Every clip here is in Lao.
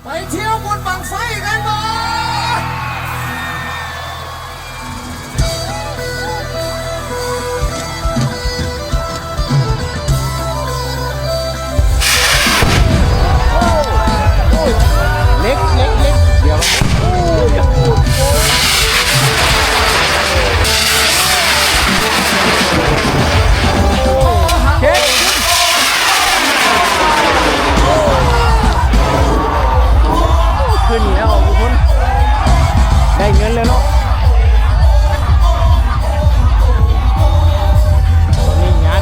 ໄປທ່ຽວບຸນບັ້ງໄຟກັນບໍ່? ເຫຼັກ ເຫຼັກ ເຫຼັກ ດຽວ ເຈັດ ຂຶ້ນແລ້ວທຸກຄົນ ໄດ້ເງິນແລ້ວເນາະ ຕອນນີ້ງານ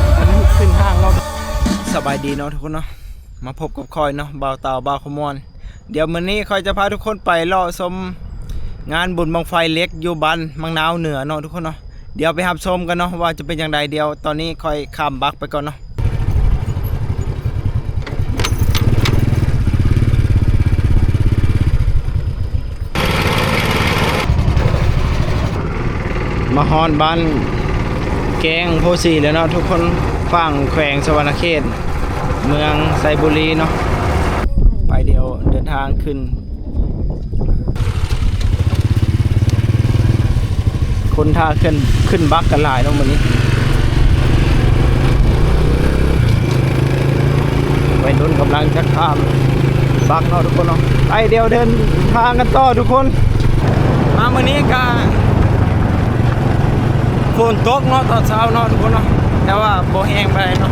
ຂຶ້ນຫ້າງເນາະ. ສະບາຍດີເນາະທຸກຄົນເນາະ ມາພົບກັບຂ້ອຍເນາະ ບ່າວເຕົ່າ ບ່າວຂະມວນ. ດຽວມື້ນີ້ຂ້ອຍຈະພາທຸກຄົນໄປເລາະຊົມງານບຸນບັ້ງໄຟເຫຼັກຢູ່ບ້ານໝາກນາວເໜືອເນາະທຸກຄົນເນາະ. ດຽວໄປຮັບຊົມກັນເນາະ ວ່າຈະເປັນຈັ່ງໃດ. ດຽວຕອນນີ້ຂ້ອຍຂ້າມບັກໄປກ່ອນເນາະ. ມາຮອດບ້ານແກ້ງໂພສີແລ້ວເນາະທຸກຄົນ ຝັ່ງແຂວງສະຫວັນນະເຂດ ເມືອງໄຊບູລີເນາະ. ໄປ ດຽວເດີນທາງຂຶ້ນ ຄົນຖ້າຂຶ້ນ ຂຶ້ນບັກກັນຫຼາຍເນາະມື້ນີ້ ໄວໜຸ່ມກຳລັງຈະຂ້າມບັກເນາະທຸກຄົນເນາະ. ໄປ ດຽວເດີນທາງກັນຕໍ່ທຸກຄົນ. ມາມື້ນີ້ກະຝົນຕົກເນາະ ຕອນເຊົ້າເນາະທຸກຄົນເນາະ ແຕ່ວ່າບໍ່ແຮງປານໃດເນາະ.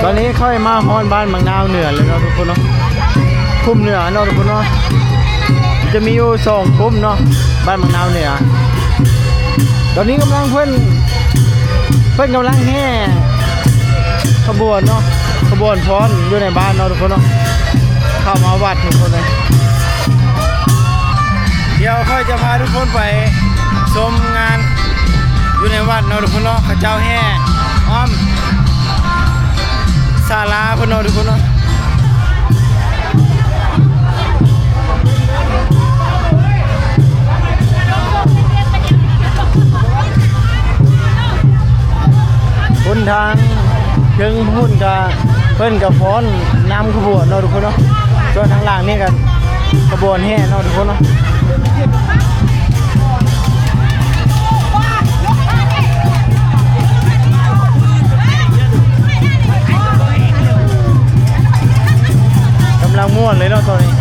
ຕອນນີ້ຂ້ອຍມາຮອດບ້ານໝາກນາວເໜືອແລ້ວເນາະທຸກຄົນເນາະ ຄຸ້ມເໜືອເນາະທຸກຄົນເນາະ. ຈະມີຢູ່ສອງກຸ່ມເນາະ ບ້ານໝາກນາວເໜືອ. ຕອນນີ້ກຳລັງ ເພິ່ນ ເພິ່ນກຳລັງແຫ່ຂະບວນເນາະ ຂະບວນຟ້ອນຢູ່ໃນບ້ານເນາະທຸກຄົນເນາະ ເຂົ້າມາວັດທຸກຄົນເລີຍ. ດຽວຂ້ອຍຈະພາທຸກຄົນໄປຊົມງານຢູ່ໃນວັດເນາະທຸກຄົນເນາະ ເຂົາເຈົ້າແຫ່ອ້ອມສາລາເພິ່ນເນາະທຸກຄົນເນາະ. ຫົນທາງເທິງພຸ້ນກະ ເພິ່ນກະຟ້ອນນຳຂະບວນເນາະທຸກຄົນເນາະ ສ່ວນທາງຫຼັງນີ້ກະຂະບວນແຫ່ເນາະທຸກຄົນເນາະ. ກຳລັງມ່ວນເລີຍເນາະຕອນນີ້.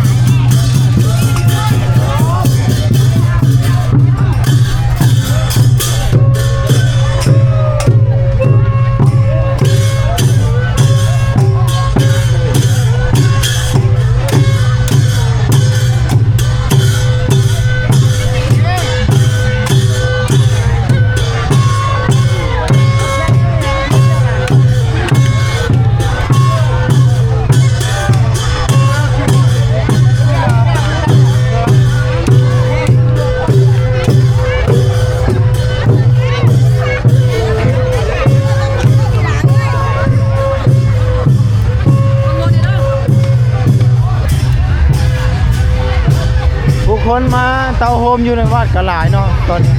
ຜູ້ຄົນມາເຕົ້າໂຮມຢູ່ໃນວັດກະຫຼາຍເນາະຕອນນີ້.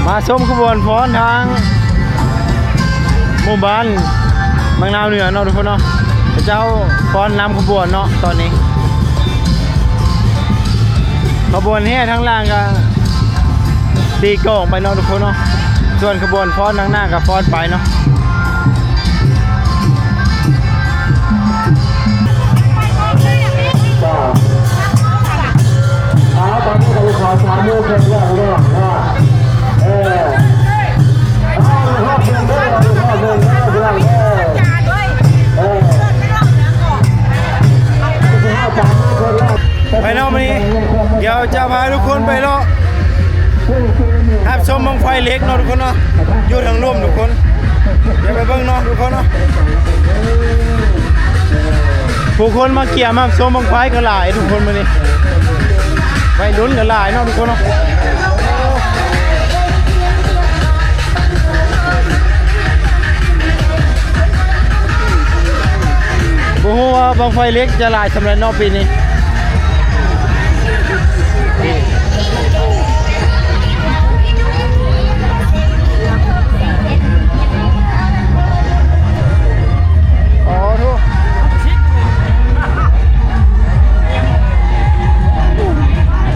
ມາຊົມຂະບວນຟ້ອນທາງ ໝູ່ບ້ານໝາກນາວເໜືອເນາະທຸກຄົນເນາະ ເຂົາເຈົ້າຟ້ອນນຳຂະບວນເນາະຕອນນີ້. ຂະບວນແຫ່ທາງຫຼັງກະຕີກອງໄປເນາະທຸກຄົນເນາະ ສ່ວນຂະບວນຟ້ອນທາງໜ້າກະຟ້ອນໄປເນາະ. ໄປເນາະ ມື້ນີ້ດຽວ ຈະພາທຸກຄົນໄປເລາະຮັບຊົມບັ້ງໄຟເຫຼັກເນາະທຸກຄົນເນາະ ຢູ່ທາງລຸ່ມທຸກຄົນ ດຽວໄປເບິ່ງເນາະທຸກຄົນເນາະ. ຜູ້ຄົນມາກຽມຮັບຊົມບັ້ງໄຟກໍຫຼາຍທຸກຄົນມື້ນີ້ ໄວລຸ້ນກໍຫຼາຍເນາະທຸກຄົນເນາະ. ບໍ່ຮູ້ວ່າບັ້ງໄຟເຫຼັກຈະຫຼາຍສ່ຳໃດເນາະປີນີ້. ອໍ ໂທ້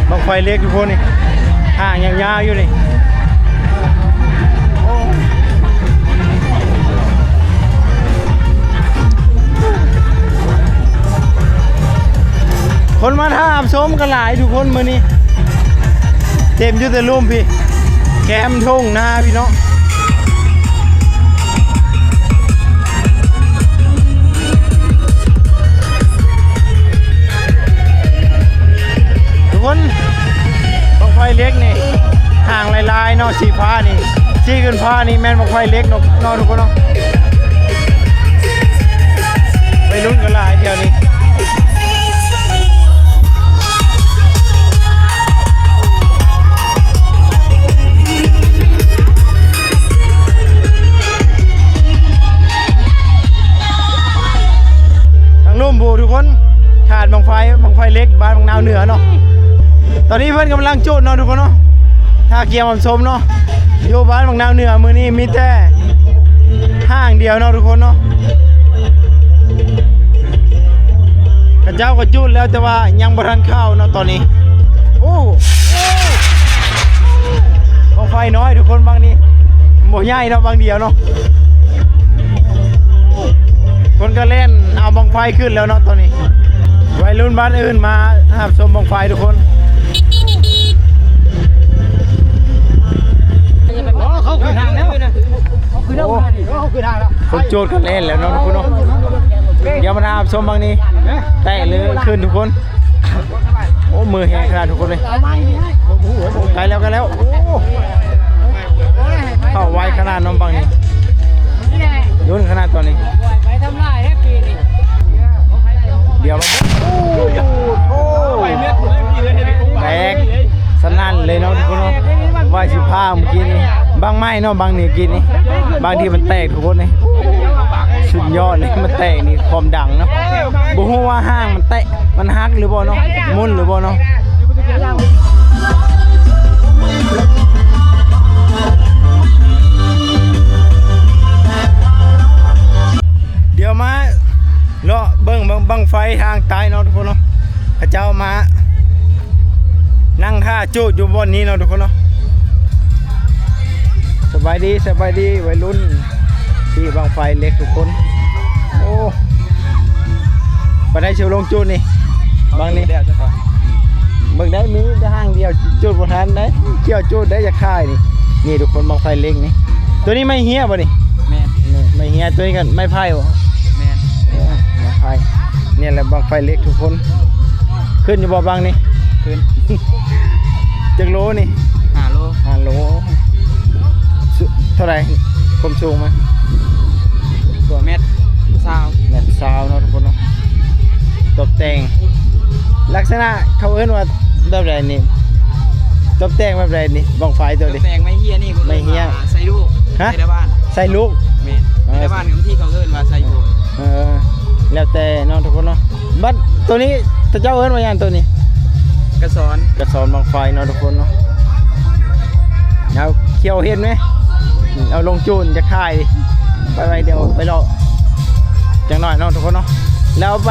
ບັ້ງໄຟເຫຼັກຢູ່ພຸ້ນນີ້ ຫາງຍາວໆຢູ່ນີ້. ຄົນມາຖ້າຮັບຊົມກໍຫຼາຍທຸກຄົນມື້ນີ້ ເຕັມຢູ່ແຕ່ລຸ່ມພີ້ ແຄມທົ່ງນາພີ້ເນາະ. ທຸກຄົນ ບັ້ງໄຟເຫຼັກນີ້ ຫາງລາຍໆເນາະ ສີຟ້ານີ້ ສີຂຶ້ນຟ້ານີ້ແມ່ນບັ້ງໄຟເຫຼັກເນາະ ເນາະທຸກຄົນເນາະ. ໄວລຸ້ນກໍຫຼາຍແຖວນີ້. ທາງລຸ່ມພູ້ທຸກຄົນ ຖາດບັ້ງໄຟ ບັ້ງໄຟເຫຼັກ ບ້ານບັກນາວເໜືອເນາະ. ຕອນນີ້ເພິ່ນກຳລັງຈູດເນາະທຸກຄົນເນາະ ຖ້າກຽມຮັບຊົມເນາະ. ຢູ່ບ້ານບັກນາວເໜືອມື້ນີ້ມີແຕ່ຫ້າງດຽວເນາະທຸກຄົນເນາະ. ເຂົາເຈົ້າກໍຈູດແລ້ວ ແຕ່ວ່າຍັງບໍ່ທັນເຂົ້າເນາະຕອນນີ້. ໂອ້ ບັ້ງໄຟນ້ອຍທຸກຄົນ ບັ້ງນີ້ບໍ່ໃຫຍ່ເນາະ ບັ້ງດຽວເນາະ. ຄົນກໍແລ່ນເອົາບັ້ງໄຟຂຶ້ນແລ້ວເນາະຕອນນີ້. ໄວລຸ້ນບ້ານອື່ນມາຮັບຊົມບັ້ງໄຟທຸກຄົນ. ເຂົາຂຶ້ນທາງແລ້ວ ເຂົາຂຶ້ນທາງແລ້ວ ຄົນໂຈດກໍແລ່ນແລ້ວເນາະທຸກຄົນເນາະ. ດຽວມາຮັບຊົມບັ້ງນີ້ ແຕະຫຼືຂຶ້ນທຸກຄົນ. ໂອ້ ມືແຮງຂະໜາດທຸກຄົນເລີຍ. ໃກ້ແລ້ວ ໃກ້ແລ້ວ. ໂອ້ ເຂົ້າໄວຂະໜາດເນາະບັ້ງນີ້ ລຸ້ນຂະໜາດຕອນນີ້. ດຽວມາ ໂອ້ ໂອ້ ແຕກສະໜັ່ນເລີຍເນາະທຸກຄົນເນາະ. ວ່າຊິພາເມື່ອກີ້ນີ້ ບັ້ງໄມ້ເນາະ ບັ້ງນີ້ກີ້ນີ້ ບັ້ງທີ່ມັນແຕກທຸກຄົນເລີຍ. ສຸດຍອດເລີຍ ມັນແຕກນີ້ ຄວາມດັງເນາະ. ບໍ່ຮູ້ວ່າຫາງມັນແຕກ ມັນຫັກຫຼືບໍ່ເນາະ ໝຸ່ນຫຼືບໍ່ເນາະ. ດຽວມາເລາະເບິ່ງບັ້ງ ບັ້ງໄຟທາງໃຕ້ເນາະທຸກຄົນເນາະ. ເຂົາເຈົ້າມານັ່ງຖ້າຈູດຢູ່ບ່ອນນີ້ເນາະທຸກຄົນເນາະ. ສະບາຍດີ ສະບາຍດີໄວລຸ້ນ ທີ່ບັ້ງໄຟເຫຼັກທຸກຄົນ. ໂອ້ ປານໃດຊິລົງຈູດນີ້ ບັ້ງນີ້ ເບິ່ງໄດ້ ມີແຕ່ຫາງດຽວ ຈູດບໍ່ທັນໄດ໋ ກ່ຽວຈູດໄດ້ ຢາກຂາຍນີ້. ນີ້ທຸກຄົນ ບັ້ງໄຟເຫຼັກນີ້ ໂຕນີ້ໄມ້ເຮ້ຍບໍ່ນີ້? ແມ່ນ ນີ້ໄມ້ເຮ້ຍ ໂຕນີ້ກໍໄມ້ໄຜ່ບໍ່? ແມ່ນ ເອີ ໄມ້ໄຜ່. ນີ້ແຫຼະບັ້ງໄຟເຫຼັກທຸກຄົນ. ຂຶ້ນຢູ່ບໍ່ບັ້ງນີ້? ຂຶ້ນ. ຈັກໂລນີ້? ຫ້າໂລ. ຫ້າໂລ. ເທົ່າໃດ ຄວາມສູງມັນ? ແມັດຊາວ. ແມັດຊາວເນາະທຸກຄົນເນາະ. ຕົບແຕ່ງ ລັກສະນະເຂົາເອີ້ນວ່າແບບໃດນີ້? ຕົບແຕ່ງແບບໃດນີ້ ບັ້ງໄຟໂຕນີ້? ຕົບແຕ່ງໄມ້ເຮ້ຍນີ້ ໄມ້ເຮ້ຍ ເຂົາເອີ້ນວ່າໄຊລູກ. ຮະ? ໄຊລະບ້ານ. ໄຊລູກ. ແມ່ນ. ເອີ ໄຊລະບ້ານ ບາງທີເຂົາເອີ້ນວ່າໄຊໂຫນ. ເອີ ແລ້ວແຕ່ເນາະທຸກຄົນເນາະ. ບັດໂຕນີ້ ເຂົາເຈົ້າເອີ້ນວ່າຫຍັງໂຕນີ້? ກະສອນ. ກະສອນບັ້ງໄຟເນາະທຸກຄົນເນາະ. ເອົາ ຂຽວເຫັນໄໝ? ເອົາລົງຈູດຈະຂາຍ. ໄປໄວ ດຽວໄປເລາະຈັກໜ້ອຍເນາະທຸກຄົນເນາະ. ແລ້ວໄປ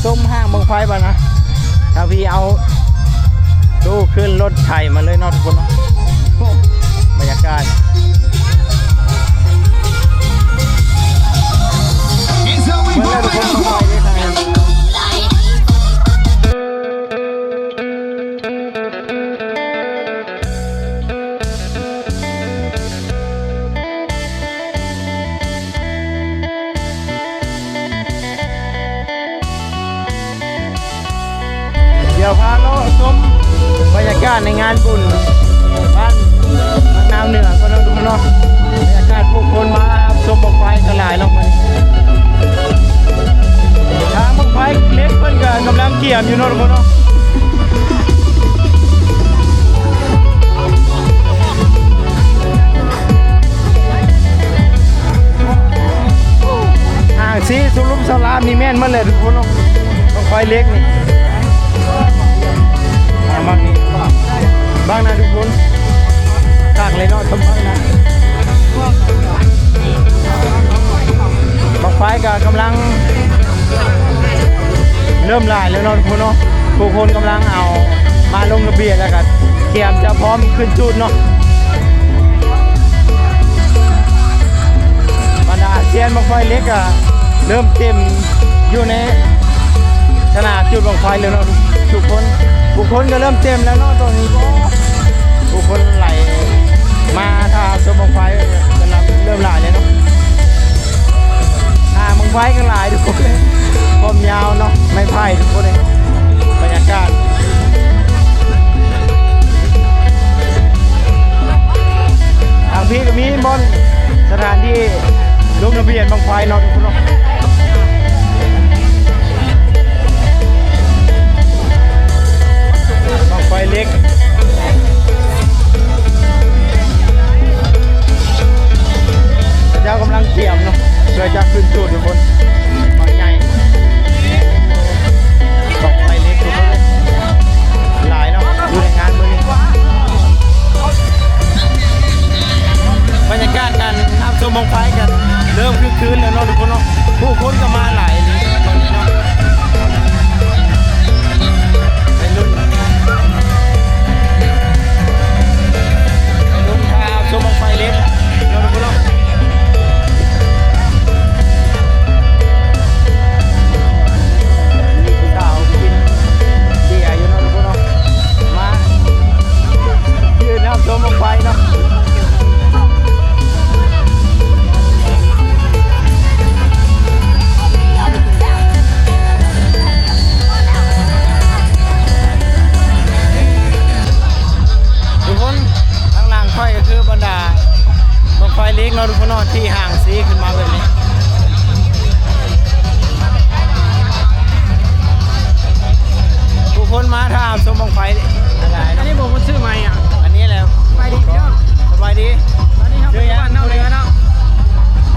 ຊົມຫ້າງບັ້ງໄຟບາດນະ. ທາງພີ້ເອົາຕູ້ຂຶ້ນລົດໄຖມາເລີຍເນາະທຸກຄົນເນາະ. ບັນຍາກາດ ເບິ່ງແລ້ວທຸກຄົນ ບັ້ງໄຟເດ້ທາງນີ້. ດຽວພາເລາະຊົມ ກາດໃນງານບຸນບ້ານນາວເໜືອເນາະ ທຸກຄົນເນາະ. ບັນຍາກາດຜູ້ຄົນມາຮັບຊົມບັ້ງໄຟກໍຫຼາຍເນາະມື້ນີ້. ທາງບັ້ງໄຟເຫຼັກເພິ່ນກໍກຳລັງກຽມຢູ່ເນາະ ທຸກຄົນເນາະ. ອ່າງສີ ສຸລຸມສະຫຼາມນີ້ແມ່ນໝົດແຫຼະ ທຸກຄົນເນາະ. ບັ້ງໄຟເຫຼັກນີ້ ອ່າ ບັ້ງນີ້ ບັ້ງນະ ທຸກຄົນ. ຄັກເລີຍເນາະ ສົມບັ້ງນະ. ບັ້ງໄຟກໍກຳລັງເລີ່ມຫຼາຍແລ້ວເນາະ ທຸກຄົນເນາະ. ຜູ້ຄົນກຳລັງເອົາມາລົງທະບຽນ ແລ້ວກໍກຽມຈະພ້ອມຂຶ້ນຈູດເນາະ. ບັນດາຊຽນບັ້ງໄຟເຫຼັກກໍເລີ່ມເຕັມຢູ່ໃນສະໜາມຈູດບັ້ງໄຟແລ້ວເນາະ ທຸກຄົນ. ຜູ້ຄົນກໍເລີ່ມເຕັມແລ້ວເນາະຕອນນີ້. ຜູ້ຄົນໄຫຼມາຖ້າຊົມບັ້ງໄຟ ກຳລັງເລີ່ມຫຼາຍເລີຍເນາະ. ອ່າ ບັ້ງໄຟກໍຫຼາຍ ທຸກຄົນເລີຍ. ຄວາມຍາວເນາະ ໄມ້ໄຜ່ ທຸກຄົນເລີຍ. ບັນຍາກາດ ທາງພີ້ກໍມີບ່ອນສະຖານທີ່ລົງທະບຽນບັ້ງໄຟເນາະ ທຸກຄົນເນາະ. ບັ້ງໄຟເຫຼັກ ເຂົາເຈົ້າກຳລັງກຽມເນາະ ເພື່ອຈະຂຶ້ນຈູດ ທຸກຄົນ. ບັ້ງໃຫຍ່ ບັ້ງໄຟເຫຼັກ ທຸກຄົນເລີຍ. ຫຼາຍເນາະ ຢູ່ໃນງານມື້ນີ້. ບັນຍາກາດການຮັບຊົມບັ້ງໄຟກໍເລີ່ມຄຶກຄື້ນແລ້ວເນາະ ທຸກຄົນເນາະ. ຜູ້ຄົນກໍມາຫຼາຍເລີຍຕອນນີ້ເນາະ. ໄປລຸ້ນ ໄປລຸ້ນຖ້າຮັບຊົມບັ້ງໄຟເຫຼັກເນາະ ທຸກຄົນເນາະ. ມີຜູ້ສາວກິນເບຍຢູ່ເນາະ ທຸກຄົນເນາະ. ມາຢືນຮັບຊົມບັ້ງໄຟເນາະ. ທຸກຄົນ ທາງຫຼັງຂ້ອຍກໍຄືບັນດາບັ້ງໄຟເຫຼັກເນາະ ທຸກຄົນເນາະ ທີ່ຮ່າງສີຂຶ້ນມາແບບນີ້. ຜູ້ຄົນມາຖ້າຊົມບັ້ງໄຟຫຼາຍໆ ອັນ ເນາະ. ນີ້ບໍ່ ມັນຊື່ໃໝ່ອ່ະ ອັນນີ້ແຫຼະ. ສະບາຍດີພີ່ນ້ອງ ສະບາຍດີ. ຕອນນີ້ເຮົາ ຊື່ຫຍັງ? ຢູ່ບ້ານນາວເໜືອເນາະ.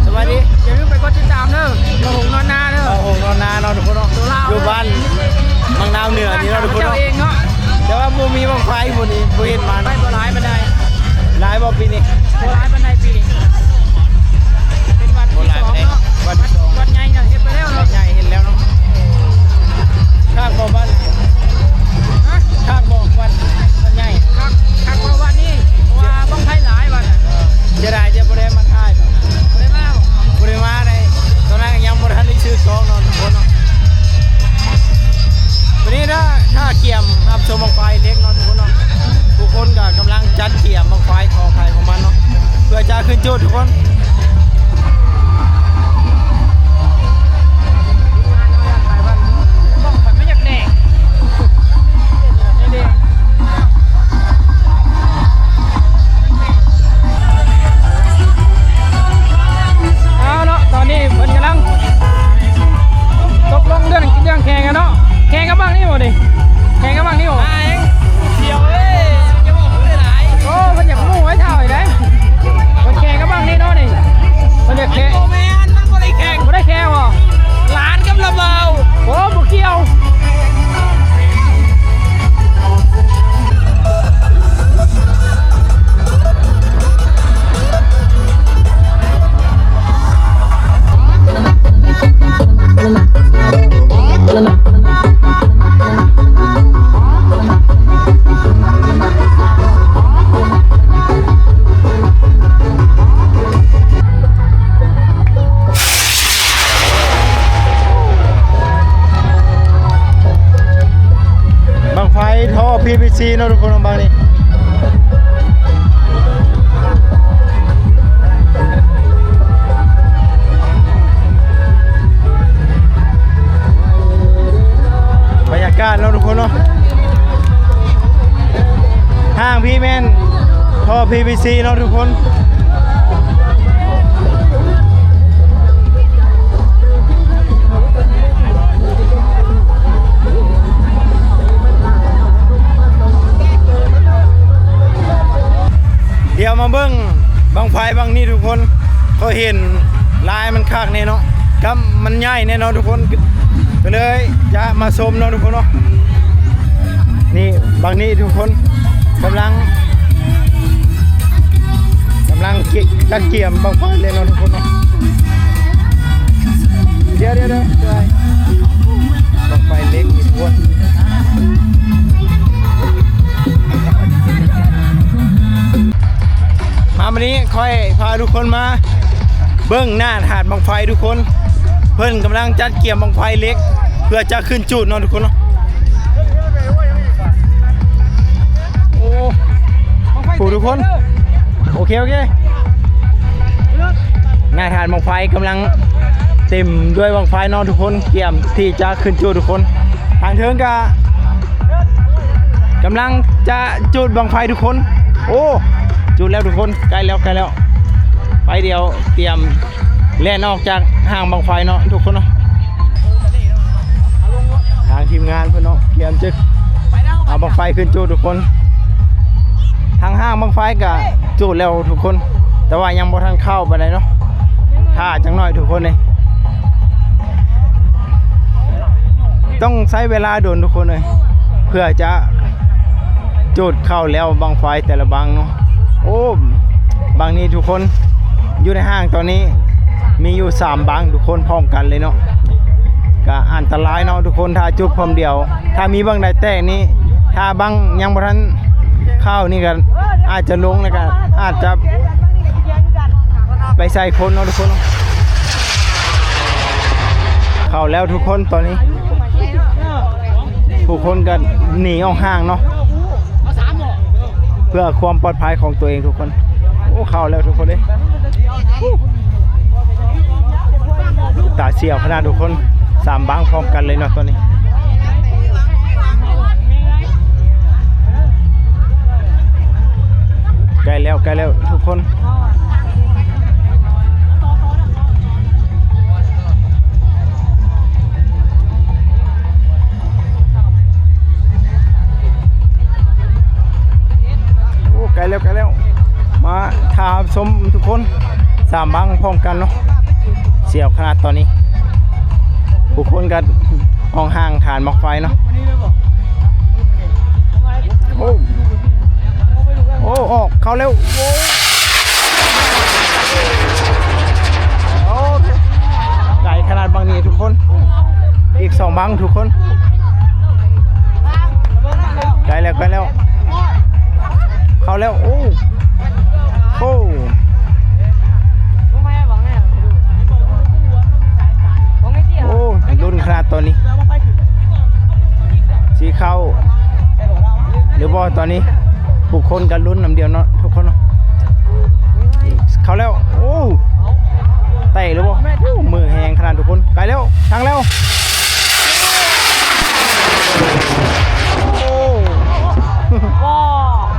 ສະບາຍດີ. ຢ່າລືມໄປກົດຕິດຕາມເດີ ບໍ່ຫົງນອນນາເດີ ບໍ່ຫົງນອນນາເນາະ ທຸກຄົນເນາະ. ຢູ່ບ້ານ ມັກນາວເໜືອນີ້ເນາະ ທຸກຄົນເນາະ. ເຈົ້າເອງເນາະ ແຕ່ວ່າບໍ່ມີບັ້ງໄຟມື້ນີ້ ບໍ່ເຫັນມາ. ໄຟບໍ່ຫຼາຍປານໃດ. ຫຼາຍບໍ່ປີນີ້? ບໍ່ຫຼາຍປານໃດປີນີ້ ເປັນວັດທີສອງເນາະ. ວັດທີສອງ ວັດໃຫຍ່ກໍເຮັດໄປແລ້ວເນາະ. ໃຫຍ່ເຮັດແລ້ວເນາະ. ຄັກບໍ່ວັດ? ຮະ? ຄັກບໍ່ວັດ? ວັດໃຫຍ່ ຄັກ ຄັກກວ່າວັດນີ້ ເພາະວ່າບັ້ງໄຟຫຼາຍວັດ. ເສຍດາຍທີ່ບໍ່ໄດ້ມາຖ່າຍ ບໍ່ໄດ້ມາບໍ່? ບໍ່ໄດ້ມາໃດ໋ ຕອນນັ້ນຍັງບໍ່ທັນໄດ້ຊື້ກ້ອງເນາະ ທຸກຄົນເນາະ. ວັນນີ້ຖ້າ ຖ້າກຽມຮັບຊົມບັ້ງໄຟເຫຼັກເນາະ ທຸກຄົນເນາະ. ທຸກຄົນກໍກຳລັງຈັດກຽມບັ້ງໄຟຂອງໃຜຂອງມັນເນາະ ເພື່ອຈະຂຶ້ນຈູດ ທຸກຄົນ. ເອົາເນາະ ຕອນນີ້ເພິ່ນກຳລັງຕົກລົງເລື່ອງ ເລື່ອງແຂ່ງກັນເນາະ. ແຂ່ງກັບບັ້ງນີ້ບໍ່ນີ້? ແຂ່ງກັບບັ້ງນີ້ບໍ່? ໂອ້ ເພິ່ນຢາກຮູ້ໄວ້ເທົ່າອີກເດ້. ເພິ່ນແຂ່ງກັບບັ້ງນີ້ເນາະນີ້ ເພິ່ນຢາກແຂ່ງ. ບໍ່ແມ່ນ ມັນບໍ່ໄດ້ແຂ່ງ ບໍ່ໄດ້ແຂ່ງບໍ່? ຫຼານກັບລະເບົາ. ໂອ້ ບໍ່ກ່ຽວ. ບັ້ງໄຟທໍ່ ພີພີຊີ ເນາະ ທຸກຄົນ ບັ້ງນີ້. ບັນຍາກາດເນາະ ທຸກຄົນເນາະ. ພີແມ່ນທໍ່ພີວີຊີເນາະທຸກຄົນ. ດຽວມາເບິ່ງບັ້ງໄຟບັ້ງນີ້ທຸກຄົນ. ຂ້ອຍເຫັນລາຍມັນຄັກແນ່ເນາະ ກັບມັນໃຫຍ່ແນ່ເນາະທຸກຄົນ ກໍເລີຍຈະມາຊົມເນາະທຸກຄົນເນາະ. ນີ້ບັ້ງນີ້ທຸກຄົນ ກຳລັງ ກຳລັງເກ- ຈັດກຽມບັ້ງໄຟເລີຍເນາະທຸກຄົນເນາະ. ດຽວໆໆ ບັ້ງໄຟເຫຼັກນີ້ທຸກຄົນ. ມາ ມື້ນີ້ຂ້ອຍພາທຸກຄົນມາເບິ່ງໜ້າຖານບັ້ງໄຟທຸກຄົນ. ເພິ່ນກຳລັງຈັດກຽມບັ້ງໄຟເຫຼັກ ເພື່ອຈະຂຶ້ນຈູດເນາະທຸກຄົນເນາະ. ໂອ້ ໂຫ ທຸກຄົນ ໂອເຄ ໂອເຄ ໜ້າຖານບັ້ງໄຟກຳລັງເຕັມດ້ວຍບັ້ງໄຟເນາະທຸກຄົນ ກຽມທີ່ຈະຂຶ້ນຈູດທຸກຄົນ. ທາງເທິງກະກຳລັງຈະຈູດບັ້ງໄຟທຸກຄົນ. ໂອ້ ຈູດແລ້ວທຸກຄົນ ໃກ້ແລ້ວ ໃກ້ແລ້ວ ໄປ ດຽວຕຽມ ແລ່ນອອກຈາກຮ່າງບັ້ງໄຟເນາະທຸກຄົນເນາະ. ທາງທີມງານເພິ່ນເນາະ ກຽມຈະເອົາບັ້ງໄຟຂຶ້ນຈູດທຸກຄົນ. ທາງຮ່າງບັ້ງໄຟກະຈູດແລ້ວທຸກຄົນ ແຕ່ວ່າຍັງບໍ່ທັນເຂົ້າປານໃດເນາະ. ຖ້າຈັກໜ້ອຍທຸກຄົນເດ້ ຕ້ອງໃຊ້ເວລາດົນທຸກຄົນເອີຍ ເພື່ອຈະຈູດເຂົ້າແລ້ວບັ້ງໄຟແຕ່ລະບັ້ງເນາະ. ໂອ້ ບັ້ງນີ້ທຸກຄົນ ຢູ່ໃນຮ່າງຕອນນີ້ມີຢູ່ສາມບັ້ງທຸກຄົນ ພ້ອມກັນເລີຍເນາະ. ກະອັນຕະລາຍເນາະທຸກຄົນ ຖ້າຈຸດພ້ອມດຽວ ຖ້າມີບັ້ງໃດແຕກນີ້ ຖ້າບັ້ງຍັງບໍ່ທັນເຂົ້ານີ້ກະອາດຈະລົງ ແລ້ວກະອາດຈະໄປໃສ່ຄົນເນາະທຸກຄົນ. ເຂົ້າແລ້ວທຸກຄົນຕອນນີ້ ຜູ້ຄົນກະໜີອອກຫ່າງເນາະ ເພື່ອຄວາມປອດໄພຂອງຕົວເອງທຸກຄົນ. ໂອ້ ເຂົ້າແລ້ວທຸກຄົນເດ້ ຕາສຽວຂະໜາດທຸກຄົນ ສາມບັ້ງພ້ອມກັນເລີຍເນາະຕອນນີ້. ໃກ້ແລ້ວ ໃກ້ແລ້ວທຸກຄົນ. ໂອ້ ໃກ້ແລ້ວ ໃກ້ແລ້ວ ມາຖ້າຮັບຊົມທຸກຄົນ ສາມບັ້ງພ້ອມກັນເນາະ. ສຽວຂະໜາດຕອນນີ້ ຜູ້ຄົນກະອອກຫ່າງຖານບັ້ງໄຟເນາະ. ໂອ້ ໂອ້ ອອກ ເຂົ້າແລ້ວ ໂອ້ ໂອ້ ໄກຂະໜາດບັ້ງນີ້ທຸກຄົນ. ອີກສອງບັ້ງທຸກຄົນ ໃກ້ແລ້ວ ໃກ້ແລ້ວ ເຂົ້າແລ້ວ. ໂອ້ ໂອ້ ໂອ້ ລຸ້ນຂະໜາດຕອນນີ້ ຊິເຂົ້າຫຼືບໍ່ຕອນນີ້ ຜູ້ຄົນກະລຸ້ນນຳດຽວເນາະທຸກຄົນເນາະ. ເຂົ້າແລ້ວ ໂອ້ ແຕກຫຼືບໍ່ ໂອ້ ມືແຮງຂະໜາດທຸກຄົນ. ໃກ້ແລ້ວ ທາງແລ້ວ ໂອ້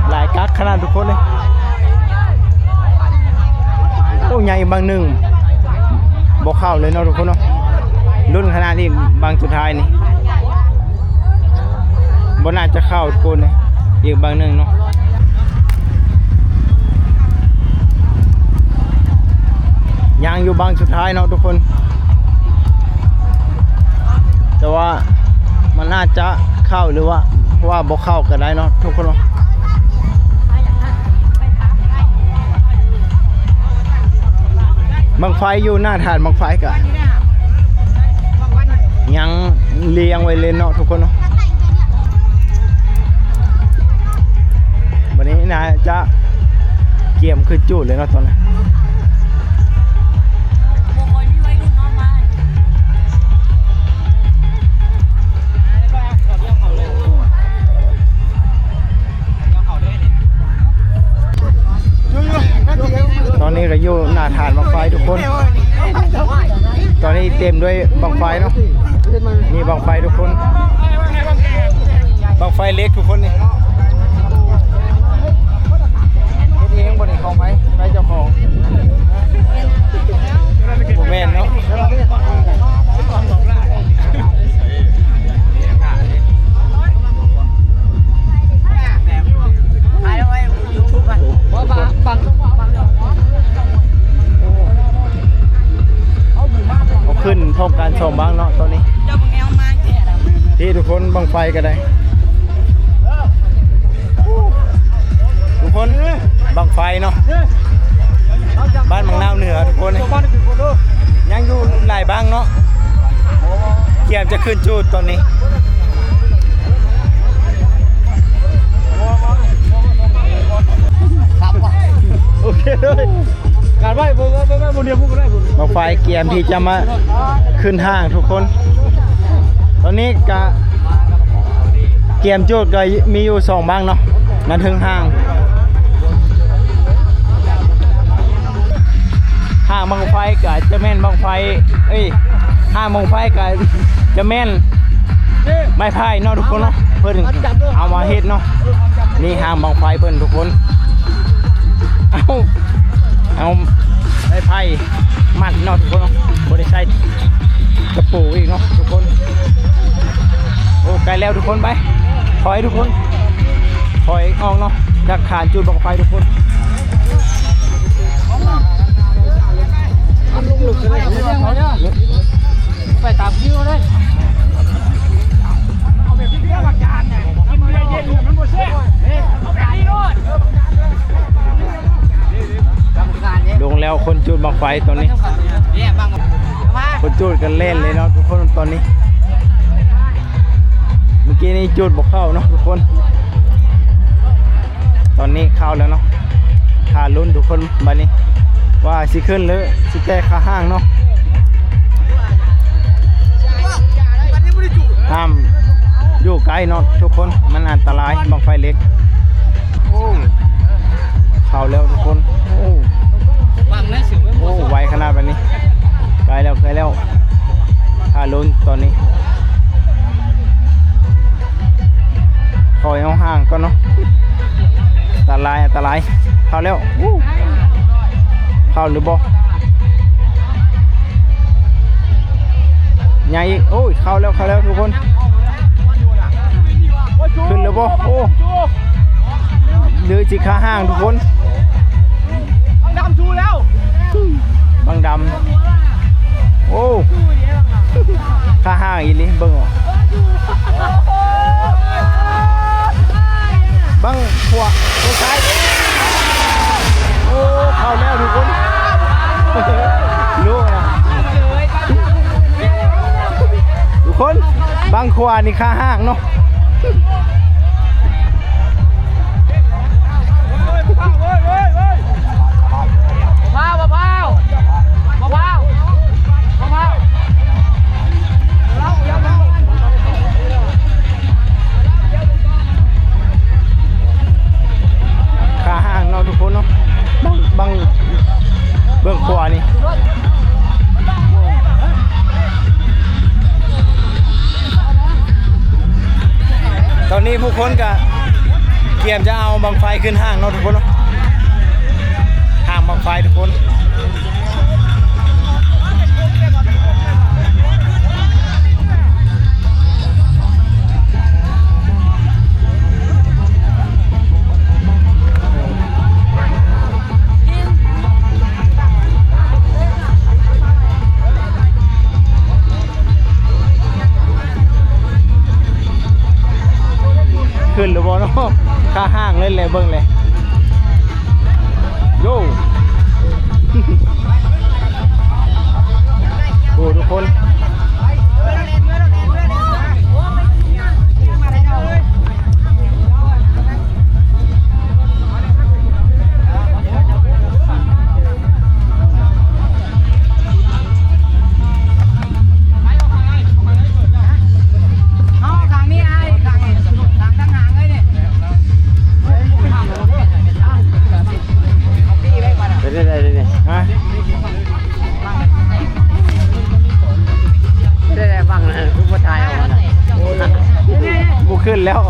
ຫຼາຍກັກຂະໜາດທຸກຄົນເລີຍ. ໂອ້ ໃຫຍ່ບັ້ງໜຶ່ງ ບໍ່ເຂົ້າເລີຍເນາະທຸກຄົນເນາະ. ລຸ້ນຂະໜາດນີ້ບັ້ງສຸດທ້າຍນີ້ ບໍ່ໜ້າຈະເຂົ້າທຸກຄົນເລີຍ. ອີກບັ້ງໜຶ່ງເນາະ ຍັງຢູ່ບັ້ງສຸດທ້າຍເນາະທຸກຄົນ ແຕ່ວ່າມັນອາດຈະເຂົ້າ ຫຼືວ່າ ວ່າບໍ່ເຂົ້າກະໄດ້ເນາະທຸກຄົນເນາະ. ບັ້ງໄຟຢູ່ໜ້າຖານບັ້ງໄຟກະຍັງລຽງໄວ້ເລີຍເນາະທຸກຄົນເນາະ. ບັດນີ້ໜ້າຈະກຽມຂຶ້ນຈູດເລີຍເນາະຕອນນີ້. ຕອນນີ້ກະຢູ່ໜ້າຖານບັ້ງໄຟທຸກຄົນ ຕອນນີ້ເຕັມດ້ວຍບັ້ງໄຟເນາະ. ນີ້ບັ້ງໄຟທຸກຄົນ ບັ້ງໄຟເຫຼັກທຸກຄົນນີ້. ພ້ອມກັນສອງບັ້ງເນາະຕອນນີ້ ເຈົ້າເບິ່ງແນວມາແທ້ລະ ທີ່ທຸກຄົນ ບັ້ງໄຟກໍໄດ້ ທຸກຄົນ ບັ້ງໄຟເນາະ ບ້ານບັກນາວເໜືອ ທຸກຄົນ ຍັງຢູ່ຫຼາຍບັ້ງເນາະ ກຽມຈະຂຶ້ນຈູດຕອນນີ້ ໂອເຄເລີຍ ການໄວ້ ບໍ່ ບໍ່ ບໍ່ ບໍ່ດຽວ ບໍ່ໄດ້ ບັ້ງໄຟກຽມທີ່ຈະມາຂຶ້ນຫ້າງທຸກຄົນ ຕອນນີ້ກະກຽມຈູດກໍມີຢູ່ສອງບັ້ງເນາະ ມາເທິງຫ້າງ ຫ້າງບັ້ງໄຟກໍຈະແມ່ນບັ້ງໄຟ ເອີຍ ຫ້າງບັ້ງໄຟກໍຈະແມ່ນໄມ້ໄຜ່ເນາະທຸກຄົນເນາະ ເພິ່ນເອົາມາເຮັດເນາະ ນີ້ຫ້າງບັ້ງໄຟເພິ່ນທຸກຄົນ ເອົາ ເອົາໄມ້ໄຜ່ມັດເນາະທຸກຄົນເນາະ ບໍ່ໄດ້ໃຊ້ຕະປູອີກເນາະທຸກຄົນ ໂອ້ ໃກ້ແລ້ວທຸກຄົນ ໄປ ຖອຍທຸກຄົນ ຖອຍອອກເນາະ ຈາກຖານຈູດບັ້ງໄຟທຸກຄົນ ໄປຕາມຄິວເລີຍ ລົງແລ້ວຄົນຈູດບັ້ງໄຟຕອນນີ້ ຄົນຈູດກັນແລ່ນເລີຍເນາະທຸກຄົນຕອນນີ້ ເມື່ອກີ້ນີ້ຈູດບໍ່ເຂົ້າເນາະທຸກຄົນ ຕອນນີ້ເຂົ້າແລ້ວເນາະ ຖ້າລຸ້ນທຸກຄົນ ບັດນີ້ວ່າຊິຂຶ້ນ ຫຼື ຊິແຕກຄາຫ້າງເນາະ ຫ້າມຢູ່ໃກ້ເນາະທຸກຄົນ ມັນອັນຕະລາຍ ບັ້ງໄຟເຫຼັກ ໂອ້ ເຂົ້າແລ້ວທຸກຄົນ ໂອ້ ບັ້ງໄດ້ເສຍເວີ້ຍ ໂອ້ ໄວຂະໜາດບັດນີ້ ໃກ້ແລ້ວ ໃກ້ແລ້ວ ຖ້າລຸ້ນຕອນນີ້ ຖອຍເອົາຫ່າງກ່ອນເນາະ ອັນຕະລາຍ ອັນຕະລາຍ ເຂົ້າແລ້ວ ເຂົ້າຫຼືບໍ່ ໃຫຍ່ອີກ ໂອ້ຍ ເຂົ້າແລ້ວ ເຂົ້າແລ້ວທຸກຄົນ ຂຶ້ນຫຼືບໍ່ ໂອ້ ຫຼືຊິຄາຫ້າງທຸກຄົນ ບັ້ງດຳ ໂອ້ ຄາຫ້າງອີ່ຫຼີ ເບິ່ງອອກ ບັ້ງຂວາ ໂອ້ ຊ້າຍ ໂອ້ ເຂົ້າແລ້ວທຸກຄົນ ໂລນະ ທຸກຄົນ ບັ້ງຂວານີ້ຄາຫ້າງເນາະ ຄາຫ້າງເນາະທຸກຄົນເນາະ ບັ້ງ ບັ້ງ ເບື້ອງຂວານີ້ ຕອນນີ້ຜູ້ຄົນກະກຽມຈະເອົາບັ້ງໄຟຂຶ້ນຫ້າງເນາະທຸກຄົນເນາະ ຫ້າງບັ້ງໄຟທຸກຄົນ ຂຶ້ນຫຼືບໍ່ເນາະ ຄາຫ້າງເລີຍແຫຼະ ເບິ່ງແຫຼະ ໂຢ ໂອ້ ທຸກຄົນ ເອົາຂ້າງນີ້ອ້າຍ ຂ້າງນີ້ ຂ້າງທາງຫາງເລີຍນີ້ ເປັນໄດ້ໄດ໋ນີ້ ຮະ? ໄດ້ໄດ້ບັ້ງນະ ຄືບໍ່ຖ່າຍເອົານະ ບໍ່ຂຶ້ນແລ້ວ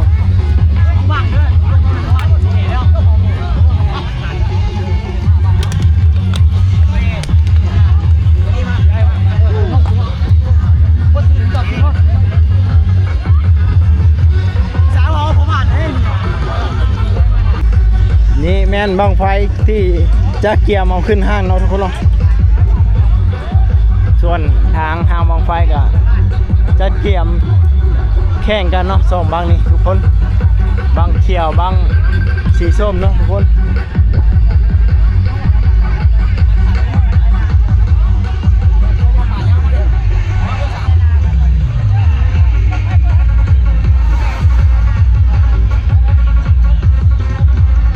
ນີ້ແມ່ນບັ້ງໄຟທີ່ຈະກຽມເອົາຂຶ້ນຫ້າງເນາະທຸກຄົນເນາະ. ສ່ວນທາງຫ້າງບັ້ງໄຟກໍຈັດກຽມແຂ່ງກັນເນາະ ສອງບັ້ງນີ້ທຸກຄົນ ບັ້ງຂຽວ ບັ້ງສີສົ້ມເນາະທຸກຄົນ.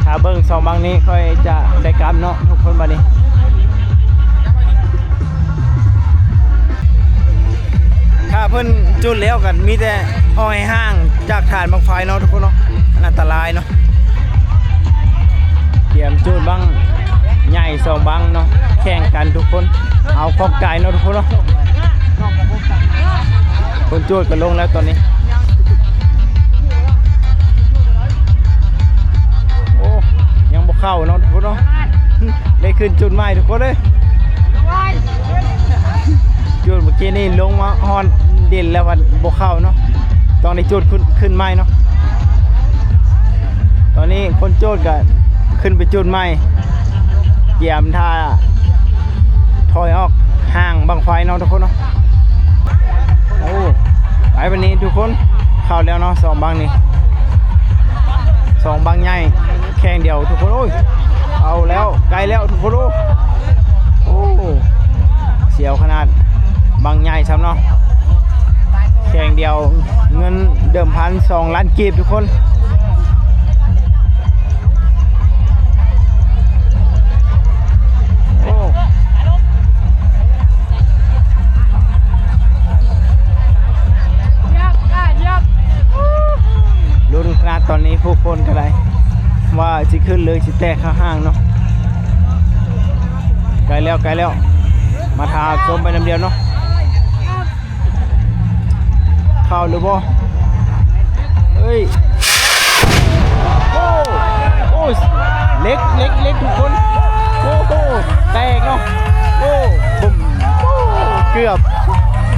ຖ້າເບິ່ງສອງບັ້ງນີ້ ຂ້ອຍຈະໄດ້ກັບເນາະທຸກຄົນ ບັດນີ້ ຖ້າເພິ່ນຈຸດແລ້ວກໍມີແຕ່ອ້ອຍຫ່າງຈາກຖານບັ້ງໄຟເນາະທຸກຄົນເນາະ ອັນຕະລາຍເນາະ. ກຽມຈູດບັ້ງໃຫຍ່ສອງບັ້ງເນາະ ແຂ່ງກັນທຸກຄົນ ເອົາຂອບໃຈເນາະທຸກຄົນເນາະ. ຄົນຈູດກໍລົງແລ້ວຕອນນີ້ ໂອ້ ຍັງບໍ່ເຂົ້າເນາະທຸກຄົນເນາະ ໄດ້ຂຶ້ນຈຸດໃໝ່ທຸກຄົນເອີຍ. ຈຸດເມື່ອກີ້ນີ້ລົງມາຮອດດິນແລ້ວພັດບໍ່ເຂົ້າເນາະ ຕ້ອງໄດ້ຈຸດຂຶ້ນ ຂຶ້ນໃໝ່ເນາະ. ຕອນນີ້ຄົນຈູດກໍຂຶ້ນໄປຈຸດໃໝ່ ກຽມຖ້າຖອຍອອກຫ່າງບັ້ງໄຟເນາະທຸກຄົນເນາະ. ໂອ້ ໄປບັດນີ້ທຸກຄົນ ເຂົ້າແລ້ວເນາະ ສອງບັ້ງນີ້ ສອງບັ້ງໃຫຍ່ແຂ່ງດຽວທຸກຄົນ. ໂອ້ຍ ເຂົ້າແລ້ວ ໃກ້ແລ້ວທຸກຄົນ. ໂອ້ ໂອ້ ສຽວຂະໜາດ ບັ້ງໃຫຍ່ຊ້ຳເນາະ ແຂ່ງດຽວ ເງິນເດີມພັນສອງລ້ານກີບທຸກຄົນ. ໂອ້ ລຸ້ນຂະໜາດຕອນນີ້ ຜູ້ຄົນກໍໄດ້ວ່າຊິຂຶ້ນ ຫຼື ຊິແຕກຂ້າງເນາະ. ໃກ້ແລ້ວ ໃກ້ແລ້ວ ມາຖ້າຊົມໄປນຳດຽວເນາະ. ເຂົ້າຫຼືບໍ່? ເອີຍ ໂອ້ ໂອ້ ເຫຼັກ ເຫຼັກ ເຫຼັກທຸກຄົນ. ໂອ້ໂຫ ແຕກເນາະ. ໂອ້ ບຶ້ມ ໂອ້ ເກືອບ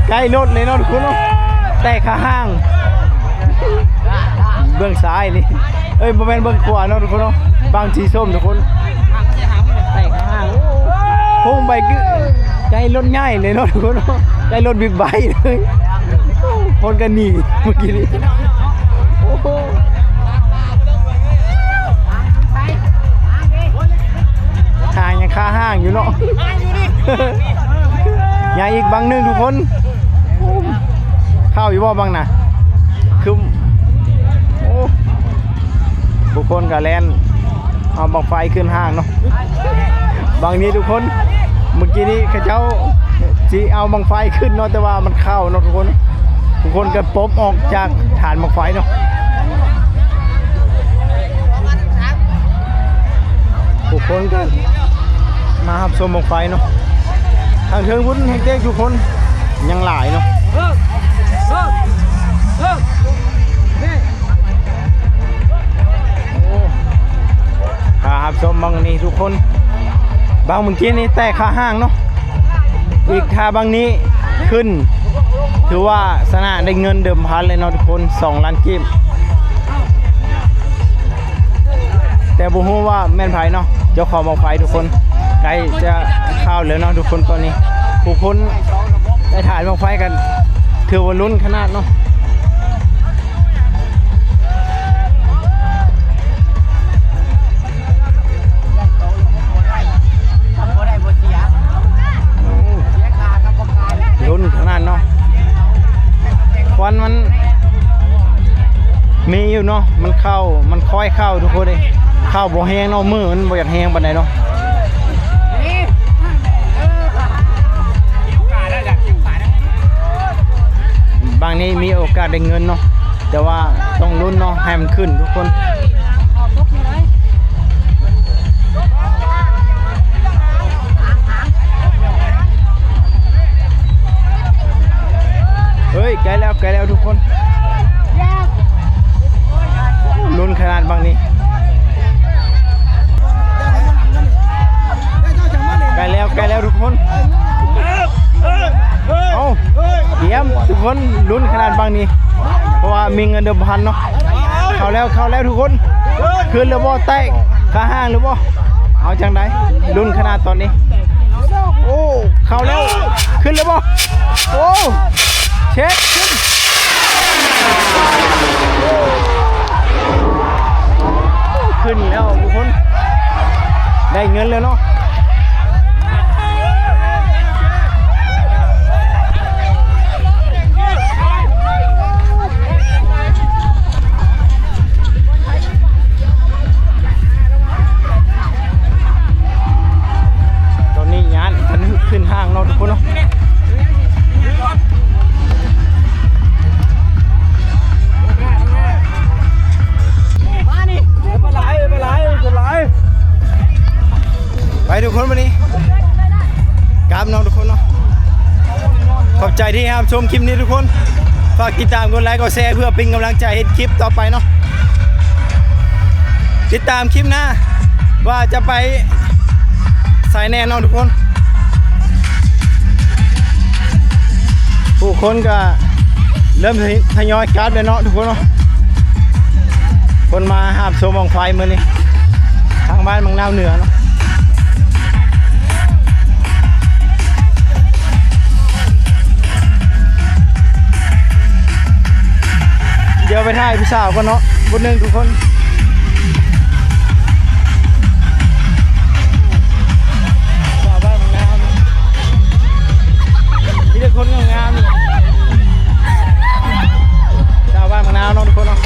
ໃກ້ລົດເລີຍເນາະທຸກຄົນເນາະ ແຕກຄາຮ່າງ. ເບື້ອງຊ້າຍນີ້ ເອີຍ ບໍ່ແມ່ນເບື້ອງຂວາເນາະທຸກຄົນເນາະ ບັ້ງສີສົ້ມທຸກຄົນ ແຕກຄາຮ່າງ. ໂອ້ ໂຄ້ງໄປຄືໃກ້ລົດໃຫຍ່ເລີຍເນາະທຸກຄົນເນາະ ໃກ້ລົດບິກໄບເລີຍ. ຄົນກໍໜີເມື່ອກີ້ນີ້. ໂອ້ໂຫ ທາງຍັງຄາຮ່າງຢູ່ເນາະ. ຍັງອີກບັ້ງໜຶ່ງທຸກຄົນ. ເຂົ້າຢູ່ບໍ່ບັ້ງນະ? ຄື ໂອ້ ທຸກຄົນກໍແລ່ນເອົາບັ້ງໄຟຂຶ້ນຮ່າງເນາະ. ບັ້ງນີ້ທຸກຄົນ ເມື່ອກີ້ນີ້ເຂົາເຈົ້າຊິເອົາບັ້ງໄຟຂຶ້ນເນາະ ແຕ່ວ່າມັນເຂົ້າເນາະທຸກຄົນ. ທຸກຄົນກໍປົບອອກຈາກຖານບັ້ງໄຟເນາະ. ທຸກຄົນກໍມາຮັບຊົມບັ້ງໄຟເນາະ. ທາງເທິງພຸ້ນແຮງແຕກທຸກຄົນ ຍັງຫຼາຍເນາະ. ໂອ້ ຖ້າຮັບຊົມບັ້ງນີ້ທຸກຄົນ ບັ້ງເມື່ອກີ້ນີ້ແຕກຄາຮ່າງເນາະ. ອີກຖ້າບັ້ງນີ້ຂຶ້ນ ຖືວ່າຊະນະໄດ້ເງິນເດີມພັນເລີຍເນາະທຸກຄົນ ສອງລ້ານກີບ. ແຕ່ບໍ່ຮູ້ວ່າແມ່ນໃຜເນາະ ເຈົ້າຂອງບັ້ງໄຟທຸກຄົນ. ໃກ້ຈະເຂົ້າແລ້ວເນາະທຸກຄົນ ຕອນນີ້ຜູ້ຄົນໄດ້ຖານບັ້ງໄຟກັນ ຖືວ່າລຸ້ນຂະໜາດເນາະ. ລຸ້ນຂະໜາດເນາະ. ຄວັນມັນມີຢູ່ເນາະ ມັນເຂົ້າ ມັນຄ່ອຍເຂົ້າທຸກຄົນເດ້. ເຂົ້າບໍ່ແຮງເນາະ ມືມັນບໍ່ຢາກແຮງປານໃດເນາະ. ບັ້ງນີ້ມີໂອກາດໄດ້ເງິນເນາະ ແຕ່ວ່າຕ້ອງລຸ້ນເນາະ ໃຫ້ມັນຂຶ້ນທຸກຄົນ. ເອີຍ ໃກ້ແລ້ວ ໃກ້ແລ້ວທຸກຄົນ. ລຸ້ນຂະໜາດບັ້ງນີ້. ໃກ້ແລ້ວ ໃກ້ແລ້ວທຸກຄົນ. ເອົ້າ ຕຽມທຸກຄົນ ລຸ້ນຂະໜາດບັ້ງນີ້ ເພາະວ່າມີເງິນເດີມພັນເນາະ. ເຂົ້າແລ້ວ ເຂົ້າແລ້ວທຸກຄົນ. ຂຶ້ນຫຼືບໍ່ ແຕກຄາຮ່າງຫຼືບໍ່? ເອົາຈັ່ງໃດ? ລຸ້ນຂະໜາດຕອນນີ້. ໂອ້ ເຂົ້າແລ້ວ ຂຶ້ນແລ້ວບໍ່? ໂອ້ ເຊັດ ຂຶ້ນ ຂຶ້ນແລ້ວທຸກຄົນ ໄດ້ເງິນແລ້ວເນາະ. ຕອນນີ້ຍານຄັນຂຶ້ນຫ້າງເນາະທຸກຄົນເນາະ. ມານີ້ ໄປຫຼາຍ ໄປຫຼາຍ ໄປຫຼາຍ. ໄປທຸກຄົນ ບາດນີ້ກັບເນາະທຸກຄົນເນາະ. ຂອບໃຈທີ່ຮັບຊົມຄລິບນີ້ທຸກຄົນ. ຝາກຕິດຕາມ ກົດໄລ ກົດແຊ ເພື່ອເປັນກຳລັງໃຈເຮັດຄລິບຕໍ່ໄປເນາະ. ຕິດຕາມຄລິບໜ້າວ່າຈະໄປໃສແນ່ເນາະທຸກຄົນ. ຜູ້ຄົນກໍເລີ່ມທະຍອຍກັບແລ້ວເນາະທຸກຄົນເນາະ. ຄົນມາຮັບຊົມບັ້ງໄຟມື້ນີ້ ທາງບ້ານບັກນາວເໜືອເນາະ. ດຽວໄປຖ່າຍຜູ້ສາວກ່ອນເນາະ ຜູ້ໜຶ່ງທຸກຄົນ. ສາວບ້ານບັກນາວ ມີແຕ່ຄົນງາມໆ ນີ້ ຊາວບ້ານບັກນາວເນາະທຸກຄົນເນາະ.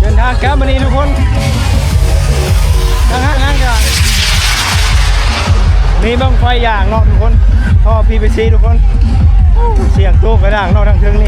ເດີນທາງກັບມານີ້ທຸກຄົນ ທາງຫ້າງນັ້ນກໍມີບັ້ງໄຟຢາງເນາະທຸກຄົນ ທໍ່ ພີ ພີ ຊີ ທຸກຄົນ. ໂອ້ ສຽງໂຕກະດັງເນາະ ທາງເທິງນີ້.